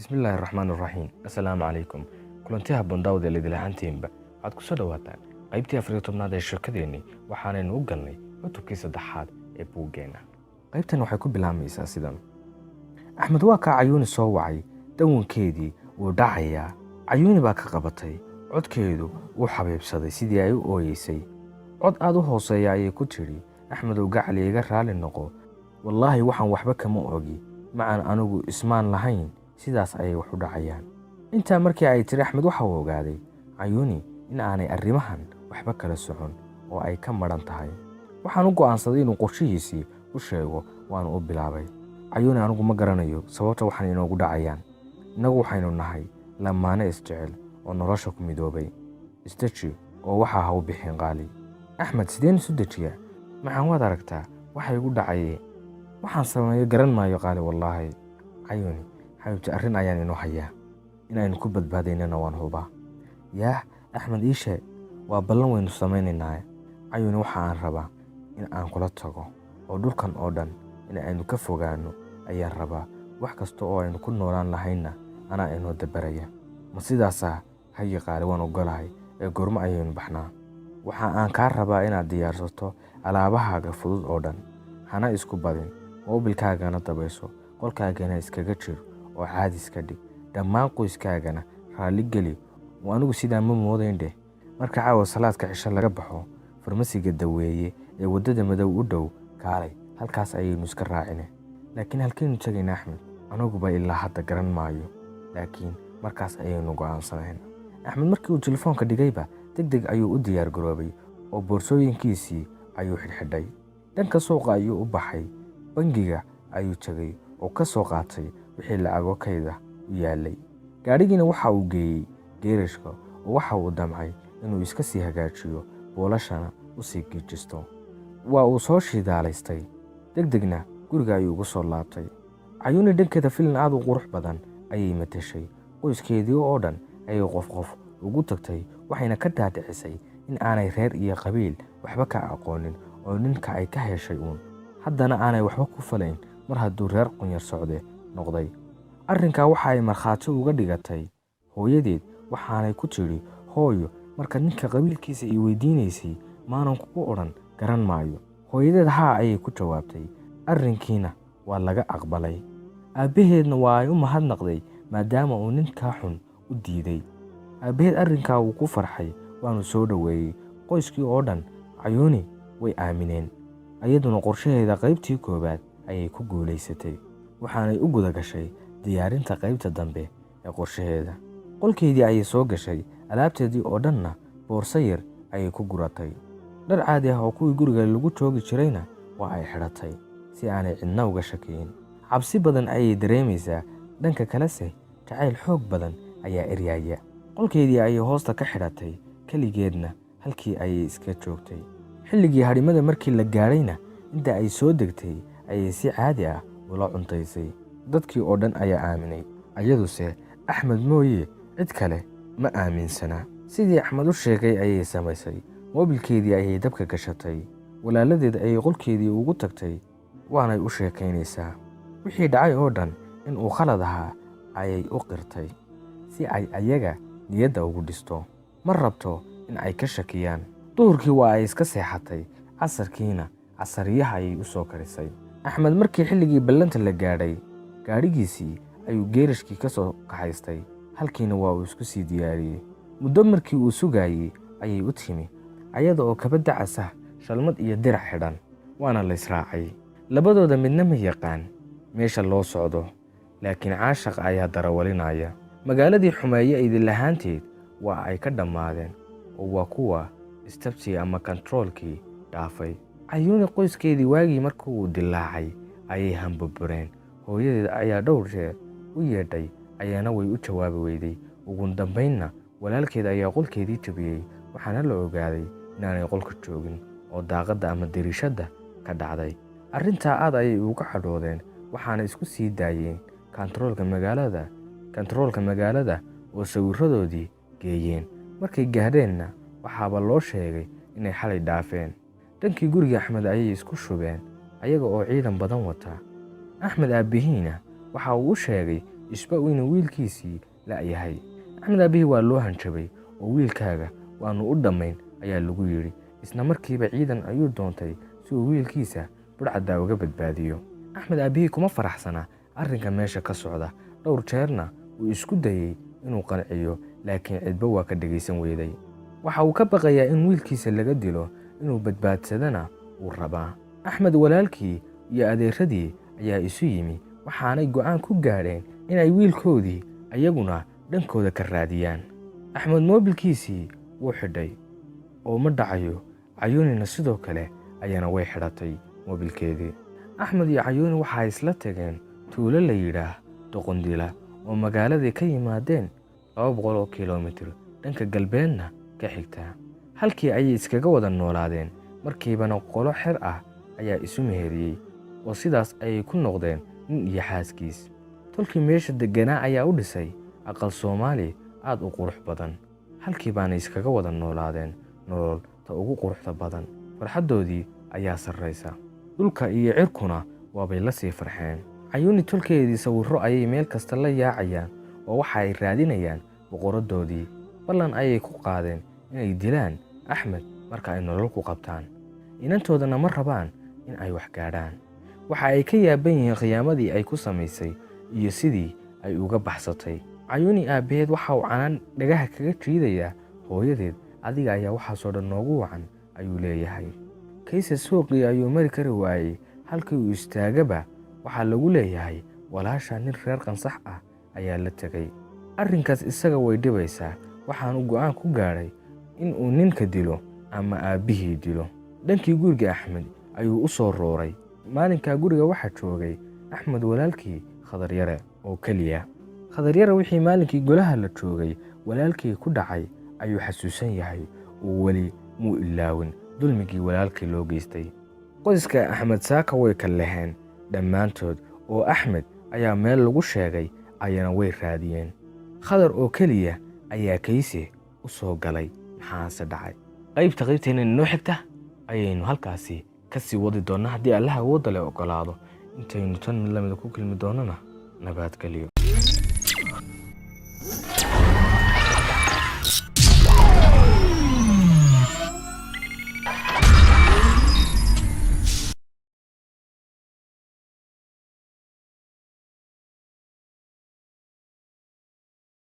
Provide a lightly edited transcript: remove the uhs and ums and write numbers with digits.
Bismillaahi raxmaan raxiim. Assalaamu calaykum. Kulanti habboon, daawadayaal idilahaantiinba. Waxaad kusoo dhowaataan qaybtii 14aad ee sheekadeennii. Waxaanaynu u galnay cutubkii saddexaad ee buuggeenna. Qaybtan waxay ku bilaabmaysaa sidan: Axmed waa kaa Cayuuni soo wacay. Dawankeedii wuu dhacayaa. Cayuuni baa ka qabatay. Codkeedu wuu xabiibsaday sidii ay u ooyeysay. Cod aad u hooseeya ayay ku tidhi: "Axmedow gacali, iga raali noqo. Wallaahi waxaan waxba kama ogi macan, anigu ismaan lahayn sidaas ayay wax u dhacayaan." Intaa markii ay tiri, Axmed waxa uu ogaaday Cayuuni in aanay arrimahan waxba kala socon oo ay ka madhan tahay. Waxaan u go'aansaday inuu qorshihiisii u sheego, waanu u bilaabay: "Cayuuni, anigu ma garanayo sababta waxaan inoogu dhacayaan. Innagu waxaynu nahay lamaane isjecel oo nolosha ku midoobay. Isdeji oo waxaa ha u bixin qaali." "Axmed, sideen isu dejiyaa? Maxaan waad aragtaa waxa igu dhacaye. Waxaan sameeyo garan maayo qaali, wallaahi." "Cayuuni xabiibti, arrin ayaan inoo hayaa, inaynu ku badbaadaynana waan hubaa." "Yaah Axmed, ii sheeg, waa ballan, waynu samaynaynaa." "Cayuuni, waxa aan rabaa in aan kula tago oo dhulkan oo dhan in aynu ka fogaanno ayaan rabaa. Wax kasta oo aynu ku noolaan lahaynna anaa inoo dabaraya." "Ma sidaasaa? Haye qaali, waan ogolahay, ee goormo ayaynu baxnaa?" "Waxa aan kaa rabaa inaad diyaarsato alaabahaaga fudud oo dhan, hana isku badin, moobilkaagana dabayso, qolkaagana iskaga jir oo caadi iska dhig. Dhammaan qoyskaagana raalli geli oo anigu sidaa ma moodayn dheh. Marka caawa salaadka cisho laga baxo, farmasiga Daweeye ee waddada madow u dhow kaalay, halkaas ayaynu iska raacine." "Laakiin halkaynu tegayna, Axmed?" "Aniguba ilaa hadda garan maayo, laakiin markaas ayaynu go'aansanayna." Axmed markii uu telefoonka dhigayba, deg deg ayuu u diyaar garoobay oo boorsooyinkiisii ayuu xidhxidhay. Dhanka suuqa ayuu u baxay. Bangiga ayuu tegay oo ka soo qaatay wixii lacago kayda u yaalay. Gaadhigiina waxa uu geeyey geerashka oo waxa uu damcay inuu iska sii hagaajiyo, boolashana u sii giijisto. Waa uu soo shidaalaystay, deg degna guriga ayuu ugu soo laabtay. Cayuuni dhankeeda filin aad u qurux badan ayay matashay. Qoyskeedii oo dhan ayay qof qof ugu tagtay, waxayna ka dhaadhicisay in aanay reer iyo qabiil waxba ka aqoonin oo ninka ay ka heshay uun haddana aanay waxba ku falayn mar hadduu reer qunyar socde noqday. Arrinkaa waxa ay markhaati uga dhigatay hooyadeed, waxaanay ku tidhi: "Hooyo, marka ninka qabiilkiisa i weydiinaysay, maanan kugu odhan garan maayo?" Hooyadeed haa ayay ku jawaabtay. Arrinkiina waa laga aqbalay. Aabbaheedna waa ay u mahadnaqday maadaama uu ninkaa xun u diiday. Aabbaheed arrinkaa wuu ku farxay, waanu soo dhoweeyey. Qoyskii oo dhan Cayuuni way aamineen. Iyaduna qorshaheeda qaybtii koowaad ayay ku guulaysatay, waxaanay u guda gashay diyaarinta qaybta dambe ee qorshaheeda. Qolkeedii ayay soo gashay, alaabteedii oo dhanna boorso yar ayay ku guratay. Dhar caadi ah oo kuwii guriga lagu joogi jirayna waa ay xidhatay si aanay cidna uga shakiyin. Cabsi badan ayay dareemaysaa, dhanka kalese jacayl xoog badan ayaa eryaaya. Qolkeedii ayay hoosta ka xidhatay, keligeedna halkii ayay iska joogtay. Xilligii hadhimada markii la gaadhayna, inta ay soo degtay ayay si caadi ah ula cuntaysay. Dadkii oo dhan ayaa aaminay, ayaduse Axmed mooye cid kale ma aaminsana. Sidii Axmed u sheegay ayay samaysay. Moobilkeedii ayay dabka gashatay, walaaladeed ayay qolkeedii ugu tagtay, waanay u sheekaynaysaa. Wixii dhacay oo dhan in uu khalad ahaa ayay u qirtay si ay ayaga niyadda ugu dhisto. Ma rabto in ay ka shakiyaan. Duhurkii waa ay iska seexatay, casarkiina casariyaha ayay u soo karisay. Axmed markii xilligii ballanta la gaadhay, gaadhigiisii ayuu geerashkii ka soo kaxaystay, halkiina waa uu isku sii diyaariyey. Muddo markii uu sugayey ayay u timi, ayada oo kaba dacas ah, shalmad iyo dirac xidhan, waana la israacay. Labadooda midna ma yaqaan meesha loo socdo, laakiin caashaqa ayaa darawalinaya. Magaaladii Xumeeye idinlahaanteed waa ay ka dhammaadeen oo waa kuwa istabtii ama kantaroolkii dhaafay. Cayuuni qoyskeedii waagii markii uu dilaacay ayay hambabureen. Hooyadeed ayaa dhowr jeer u yeedhay, ayaana way u jawaabi weyday. Ugu dambaynna walaalkeed ayaa qolkeedii jabiyey, waxaana la ogaaday inaanay qolka joogin oo daaqadda ama dariishadda ka dhacday. Arrintaa aad ayay uga cadhoodeen, waxaana isku sii daayeen kantaroolka magaalada oo sawirradoodii geeyeen. Markay gaadheenna, waxaaba loo sheegay inay xalay dhaafeen. Dhankii guriga Axmed ayay isku shubeen ayaga oo ciidan badan wata. Axmed aabbihiina waxa uu u sheegay Isba inuu wiilkiisii la'yahay. Axmed aabbihii waa loo hanjabay oo wiilkaaga waannu u dhammayn ayaa lagu yidhi. Isla markiiba ciidan ayuu doontay si uu wiilkiisa budhcaddaa uga badbaadiyo. Axmed aabbihii kuma faraxsana arrinka meesha ka socda. Dhowr jeerna wuu isku dayey inuu qanciyo, laakiin cidba waa ka dhegaysan weyday. Waxa uu ka baqayaa in wiilkiisa laga dilo, inuu badbaadsadana wuu rabaa. Axmed walaalkii iyo adeeradii ayaa isu yimi, waxaanay go'aan ku gaadheen inay wiilkoodii ayaguna dhankooda ka raadiyaan. Axmed moobilkiisii wuu xidhay oo ma dhacayo. Cayuunina sidoo kale ayana way xidhatay moobilkeedii. Axmed iyo Cayuuni waxay isla tageen tuulo la yidhaah Doqondila oo magaaladay ka yimaadeen 200 kilomitir dhanka galbeedna ka xigta. Halkii ayay iskaga wada noolaadeen. Markiibana qolo xer ah ayaa isu meheriyey oo sidaas ayay ku noqdeen nin iyo xaaskiis. Tolkii meesha degganaa ayaa u dhisay aqal Soomaali aad u qurux badan. Halkii baanay iskaga wada noolaadeen nolol ta ugu quruxda badan. Farxaddoodii ayaa sarraysa, dhulka iyo cirkuna waabay la sii farxeen. Cayuuni tolkeedii sawirro ayay meel kasta la yaacayaan oo waxa ay raadinayaan boqoraddoodii. Ballan ayay ku qaadeen inay dilaan Axmed marka ay nolol ku qabtaan. Inantoodana ma rabaan in ay wax gaadhaan. Waxa ay ka yaaban yihiin khiyaamadii ay ku samaysay iyo sidii ay uga baxsatay. Cayuuni aabbaheed waxa uu canaan dhagaha kaga jiidayaa hooyadeed. Adiga ayaa waxaasoo dhan noogu wacan, ayuu leeyahay. Kayse suuqii ayuu mari kari waayey. Halkii uu istaagaba waxaa lagu leeyahay walaasha nin reer Qansax ah ayaa la tegay. Arrinkaas isaga way dhibaysaa. Waxaanu go'aan ku gaadhay in uu ninka dilo ama aabbihii dilo. Dhankii guriga Axmed ayuu u soo rooray. Maalinkaa guriga waxaa joogay Axmed walaalkii Khadaryare oo keliya. Khadaryare wixii maalinkii golaha la joogay walaalkii ku dhacay ayuu xasuusan yahay oo weli muu ilaawin dulmigii walaalkii loo geystay. Qoyska Axmed saaka way ka leheen dhammaantood oo Axmed ayaa meel lagu sheegay ayana way raadiyeen. Khadar oo keliya ayaa Kayse u soo galay. Maxaase dhacay? Qaybta qaybteena inoo xigta ayaynu halkaasi ka sii wadi doonnaa haddii Allaha awoodda leh oggolaado. Intaynu tan mid lamida ku kulmi doonana, nabadgelyo.